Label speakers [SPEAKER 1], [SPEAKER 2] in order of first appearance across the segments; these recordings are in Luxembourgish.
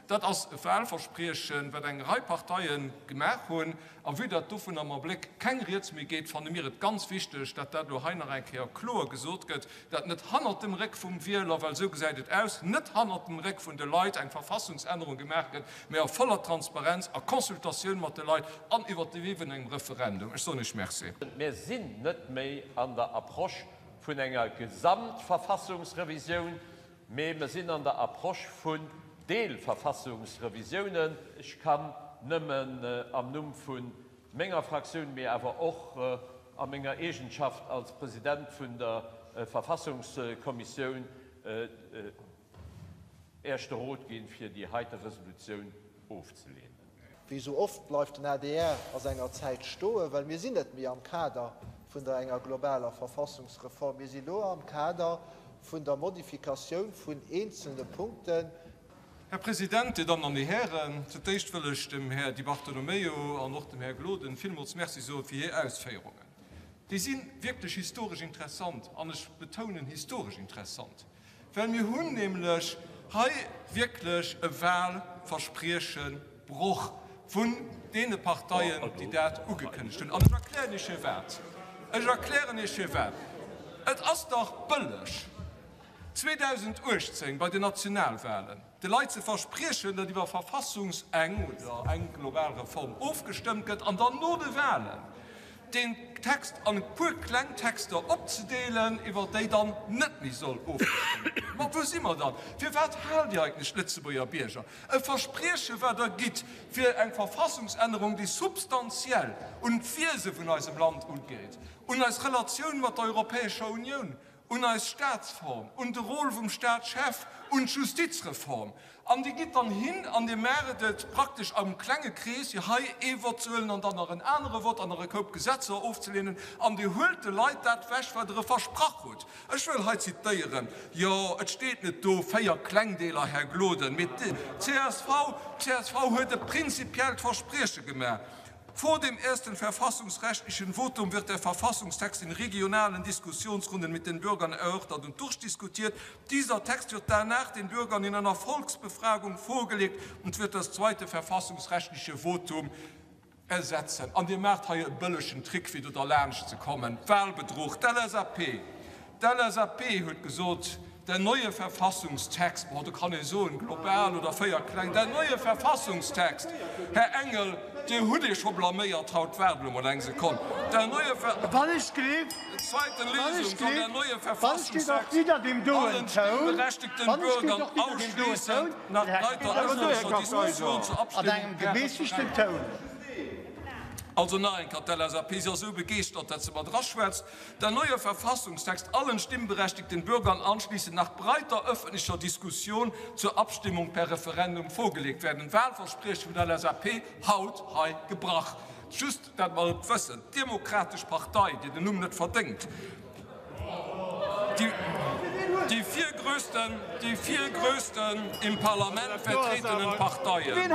[SPEAKER 1] Dat ass e Wahlverspriechen, wat eng Rei Parteie gemaach hunn. A vue dat dovun am Abléck keng Rieds méi geet, fanne mir et ganz wichteg, dat dat elo hei nach eng Kéier kloer gesot gëtt, dat net hannert dem Réck vum Wieler, well esou gesäit et aus, net hannert dem Réck vun de Leit eng Verfassungsännerung gemaach gëtt, mä a voller Transparenz, a Consultatioun mat de Leit an iwwert de Wee vun engem Referendum. Ech soen Iech Merci.
[SPEAKER 2] Mir sinn net méi an der Approche vun enger Gesamtverfassungsrevisioun, mee mer sinn an der Approche vun Deelverfassungsrevisiounen. Ech kann nëmmen am Numm vu menger Fraktioun, mee awer och a menger Eegenschaft als President vun der Verfassungskommissioun Äech de Rot ginn, fir déi heite Resolutioun ofzelehnen.
[SPEAKER 3] Wéi esou oft bleift den adr a senger Zäit stoen, well mir sinn net méi am Kader vun der enger globaler Verfassungsreform, mir si lo am Kader vun der Modifikatioun vun eenzelne Punkten.
[SPEAKER 1] Här President, Dir Dammen an Dir Hären, fir d'éischt wëll ech dem Här Di Bartolomeo an och dem Här Gloden villmools Merci soe fir hir Ausféierungen. Déi si wierklech historesch interessant, an ech betounen historesch interessant. Well mir hunn nämlech hei wierklech e Wahlversprieche-Broch vun deene Parteien, déi dat ugekënnegt hunn. An ech erklären Iech firwat. Ech erklären Iech firwat. Et ass dach bëlleg, 2018 bei den Nationalwahlen de Leit ze verspriechen, datt iwwer Verfassungs eng oder eng global Reform ofgestëmmt gëtt, an dann no de Wahlen deen Text an e puer kleng Texter opzedeelen, iwwer déi dann net méi soll ofgestëmmt ginn. Ma wou si mer dann? Firwat haalt Dir eigentlech d'Lëtzebuerger Bierger e Versprieche wat Der gitt fir eng Verfassungsännerung, déi substantiell un d'Wiese vun eisem Land ugeet, un eis Relatioun mat der Europäescher Unioun, un eis Staatsform, un de Rôle vum Staatschef, un d'Justizreform. An Dir gitt dann hin an Dir maacht et praktesch am klenge Krees, fir hei ee Vott ze huelen an dann nach en anere Vott an nach e Koup Gesetzer ofzelehnen, an Dir huelt de Leit dat wech, wat Der e versprach hutt. Ech wëll hei zitéieren, jo, et steet net do, véier Klengdeeler, Här Gloden, mee d'CSV, d'CSV huet e prinzipiellt Versprieche gemaach, Vor dem ersten verfassungsrechtlichen Votum wird der Verfassungstext in regionalen Diskussionsrunden mit den Bürgern erörtert und durchdiskutiert. Dieser Text wird danach den Bürgern in einer Volksbefragung vorgelegt und wird das zweite verfassungsrechtliche Votum ersetzen. An Dir maacht hei e bëllegen Trick, fir do derlaanscht ze kommen, Wahlbedruch. D'LSAP, D'LSAP huet gesot, Der neue Verfassungstext, bon, do kann ee soen, global oder 4 kleng, der neue Verfassungstext, Här Engel, Dir hutt Iech scho blaméiert haut, waart elo mol eng Sekonn, der neue Ver.
[SPEAKER 4] Wann ech gleef,
[SPEAKER 1] Zweiten
[SPEAKER 4] wann ech
[SPEAKER 1] Lesung soll der
[SPEAKER 4] gleef,
[SPEAKER 1] neue
[SPEAKER 4] wann ech geet och
[SPEAKER 1] Verfassungstext
[SPEAKER 4] widder deem doen
[SPEAKER 1] allen
[SPEAKER 4] Toun,
[SPEAKER 1] stimmberechtigten
[SPEAKER 4] wann ech geet
[SPEAKER 1] Bürgern
[SPEAKER 4] och widder deem doen
[SPEAKER 1] ausschließend
[SPEAKER 4] Toun,
[SPEAKER 1] nach
[SPEAKER 4] den Här
[SPEAKER 1] breiter
[SPEAKER 4] Kartheiser,
[SPEAKER 1] öffentlicher Diskussion zur
[SPEAKER 4] an
[SPEAKER 1] Abstimmung
[SPEAKER 4] engem
[SPEAKER 1] per
[SPEAKER 4] gemäßigten
[SPEAKER 1] Referendum.
[SPEAKER 4] Toun.
[SPEAKER 1] Also nach eng Kéier, d'LSAP, si ass esou begeeschtert, dat se mat eraschwätzt. Der neue Verfassungstext allen stimmberechtigten Bürgern anschließend nach breiter öffentlicher Diskussion zur Abstimmung per Referendum vorgelegt werden. Wahlversprieche vun der LSAP haut hei gebrach. Just dat mer et wëssen, d'Demokratesch Partei, déi den Numm net verdéngt, déi vier größten im Parlament vertretenen Parteien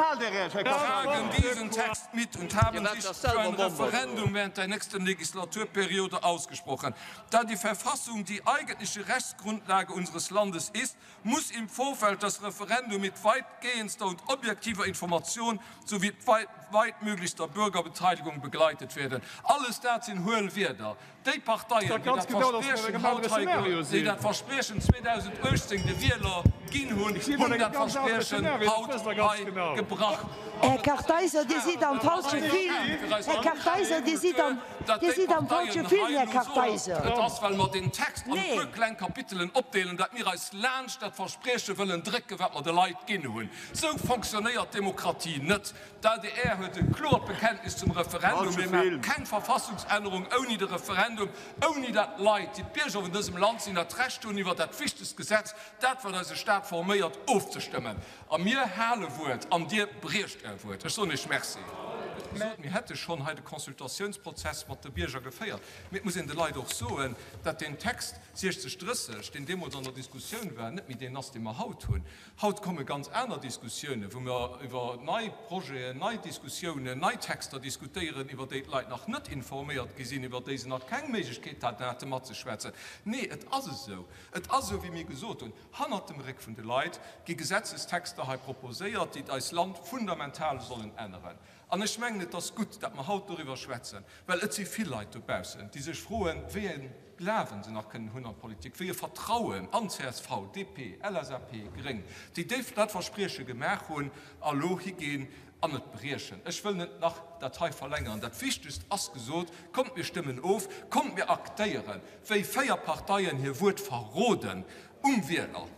[SPEAKER 1] tragen diesen Text mit und haben sich für ein Referendum während der nächsten Legislaturperiode ausgesprochen. Da die Verfassung die eigentliche Rechtsgrundlage unseres Landes ist, muss im Vorfeld das Referendum mit weitgehendster und objektiver Information sowie weitmöglichster Bürgerbeteiligung begleitet werden. Alles dat sinn huel Wierder. Déi Parteien, déi dat Verspriechen haut hei, déi dat Verspriechen 2018 de Wieler ginn hunn, hunn dat Verspriechen haut hei gebrach.
[SPEAKER 5] Här Kartheiser, Dir sidd am falsche Film. Här Kartheiser, Dir sidd am, Dir sidd am falsche Film, Här Kartheiser.
[SPEAKER 1] Et ass, well mer deen Text an e puer kleng Kapitelen opdeelen, dat mir eis laanscht dat Versprieche wëllen drécken, wat mer de Leit ginn hunn. Esou fonctionnéiert Demokratie net. D'adr huet e kloert Bekenntnis zum Referendum. Mir maache keng Verfassungsännerung ouni de Referendum, ouni dat d'Leit, déi d'Bierger vun dësem Land sinn, dat Recht hunn, iwwer dat wichtegst Gesetz, dat wat eise Staat forméiert, ofzestëmmen. A mir hale Wuert an Dir briecht Är Wuert. Ech soen Iech Merci. Gesot, mir hätte schonn hei de Consultatiounsprozess mat de Bierger geféiert. Mee et muss een de Leit och soen, datt deen Text 60, 30, deen deemools an der Diskussioun war, net méi deen ass, dee mer haut hunn. Haut komme ganz aner Diskussiounen, wou mer iwwer nei Projeten, nei Diskussiounen, nei Texter diskutéieren, iwwer déi d'Leit nach net informéiert gi sinn, iwwer déi se nach keng Méiglechkeet haten matzeschwätzen. Nee, et ass esou, et ass esou, wéi mir gesot hunn, Hannert dem Réck vun de Leit gi Gesetzestexter hei proposéiert, déi eist Land fundamental sollen änneren. An ech mengen, et ass gutt, datt mer haut doriwwer schwätzen, well et si vill Leit dobaussen, déi sech froen, wéi e Glawen se nach kënnen hunn an d'Politik, wéi e Vertrauen an csv, DP, LSAP, Gréng, déi dat Versprieche gemaach hunn a lo higinn an et briechen. Ech wëll net nach dat hei verlängeren. Dat Wichtegst ass gesot, Kommt, mir stëmmen of, kommt, mir aktéieren, wéi 4 Parteien hir Wuert verroden um Wieler.